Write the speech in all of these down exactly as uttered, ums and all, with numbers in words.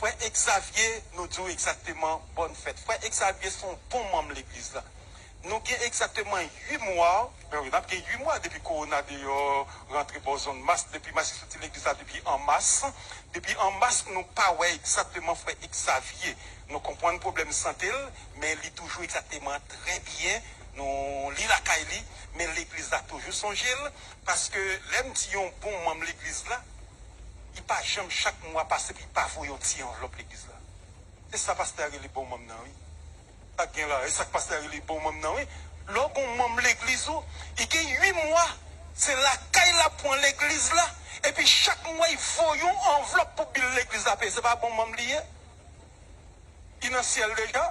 Frè Exavier, nou di w egzakteman bòn fèt. Frè Exavier se yon bon manm legliz la. Nou gen egzakteman uit mwa, men wi, n ap gen uit mwa depi kowona deyò rantre bò zòn Mas, depi Mas soti legliz la depi an mas. Depi an mas, nou pa wè egzakteman frè Exavier. Nou konprann pwoblèm sante l, men li toujou egzakteman trè byen. Nou, li lakay li, men legliz la toujou sonje l, paske lè m di yon bon manm legliz la, li pa janm chak mwa pase pou li pa voye yon ti anvlòp legliz la. Se sa pastè a rele bon manm nan, wi. Sa k gen la, e sa k pastè a rele bon manm nan, wi. Lè w gon manm legliz ou, li gen uit mwa, se lakay l ap pran legliz la, epi chak mwa, li voye yon anvlòp pou bil legliz la peye. Se pa bon manm li ye? Li nan syèl deja?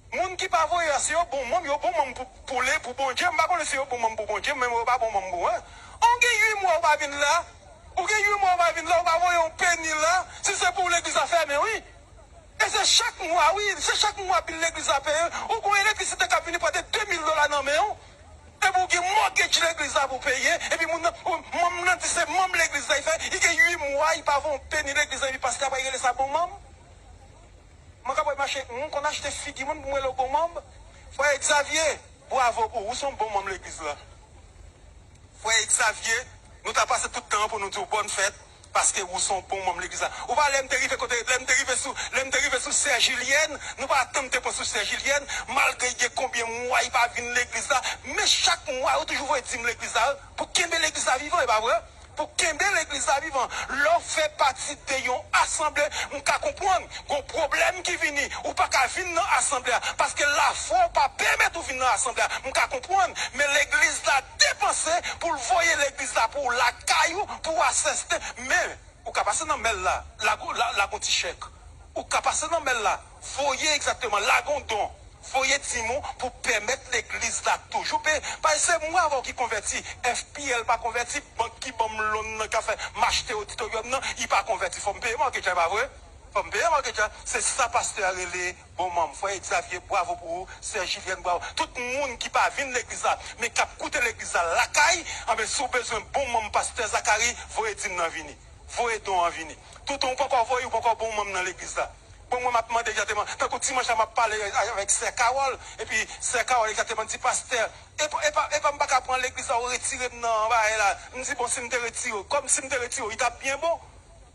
Moun ki pa voye a, se yo bon manm, yo bon manm pou, pou le, pou Bondye. M pa konnen si yo bon manm pou Bondye, men yo pa bon manm pou mwen. An gen uit mwa ou pa vin la, ou gen uit mwa ou pa vin la, ou pa voye yon peni la, si se pou legliz la fèmen, wi. E se chak mwa, wi, se chak mwa bil legliz la peye. Ou gon elektrisite k ap vini pote de mil dola nan men w. Epi ou gen mortgage legliz la pou peye. Epi moun nan, ou, manm nan di se manm legliz la, li fè, li gen uit mwa, li pa voye yon peni legliz la, epi pastè a pral rele sa bon manm. Mwen ka pral mache, mwen konn achte figi moun pou mwen rele w bon manm. Frè Exavier, bwavo pou ou, ou se yon bon manm legliz la. Frè Exavier, nou ta pase tout tan an pou nou di w bòn fèt, paske ou se yon bon manm legliz la. Ou pa lè m te rive kote, lè m te rive sou, lè m te rive sou sè Jilyèn, nou pa tann te pran sou sè Jilyèn, malgre gen konbyen mwa li pa vin legliz la, men chak mwa ou toujou voye dim legliz la, pou kenbe legliz la vivan, e pa vre? Pou kenbe legliz la vivan. Lè w fè pati de yon asanble, m ka konprann, gon pwoblèm ki vini, ou pa ka vin nan asanble a, paske lafwa w pa pèmèt ou vin nan asanble a. M ka konprann, men legliz la depanse pou l voye legliz la pou w lakay ou, pou w asiste. Men, ou ka pase nan mèl la, lagon, la, lagon ti chèk. Ou ka pase nan mèl la, voye egzakteman, lagon don. Voye dim ou pou pèmèt legliz la toujou peye. Paske se mwen avè w ki konvèti. F P L pa konvèti, bank ki ban m lòn nan, k ap fè m achte oditoryòm nan, li pa konvèti. Fò m peye mortgage la, e pa vre? Fò m peye mortgage la. Se sa pastè a rele bon manm. Frè Exavier, bwavo pou ou. Sè Jilyèn, bwavo. Tout moun ki pa vin legliz la, men k ap koute legliz la lakay, anben, si w bezwen bon manm pastè Zacharie, voye dim nan vini. Voye don an vini. Toutan ou poko voye, ou poko bon manm nan legliz la. Bon, mwen, m ap mande egzakteman, tankou dimanch la, m ap pale avèk sè Carole, epi sè Carole egzakteman di, pastè, e pa, e pa, e pa m pa ka pran legliz la, ou retire m nan bagay la. M di, bon, si m te retire w, kòm si m te retire w, li t ap byen bon.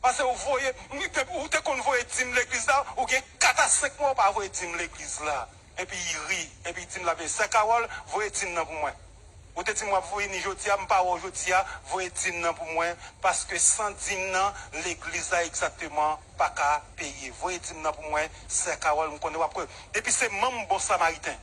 Paske ou voye, ou te, ou te konn voye dim legliz la, ou gen kat a senk mwa ou pa voye dim legliz la. Epi li ri, epi li di m l ap, sè Carole, voye dim nan pou mwen. Ou te di m w ap voye ni jodi a, m pa wè w jodi a, voye dim nan pou mwen, paske san dim nan, legliz la egzakteman pa ka peye. Voye dim nan pou mwen, sè Carole, m konnen w ap kwe. Epi se manm Bon Samariten.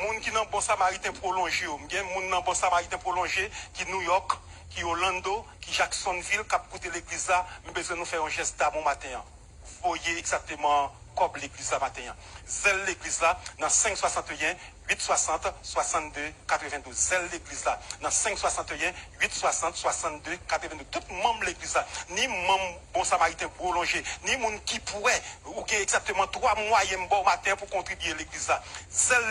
Moun ki nan Bon Samariten pwolonje yo. M gen moun nan Bon Samariten pwolonje, ki New York, ki Orlando, ki Jacksonville, k ap koute legliz la. M bezwen nou fè yon jès damou maten an. Voye egzakteman kòb legliz la maten an. Zèl legliz la nan senk swasanteyen, uit swasant, swasannde, katrevendouz. Zèl legliz la nan senk swasanteyen, uit swasant, swasannde, katrevendouz. Tout manm legliz la, ni manm Bon Samariten pwolonje, ni moun ki prè, ou gen egzakteman twa mwayen m ba w maten an pou kontribye legliz la. Zèl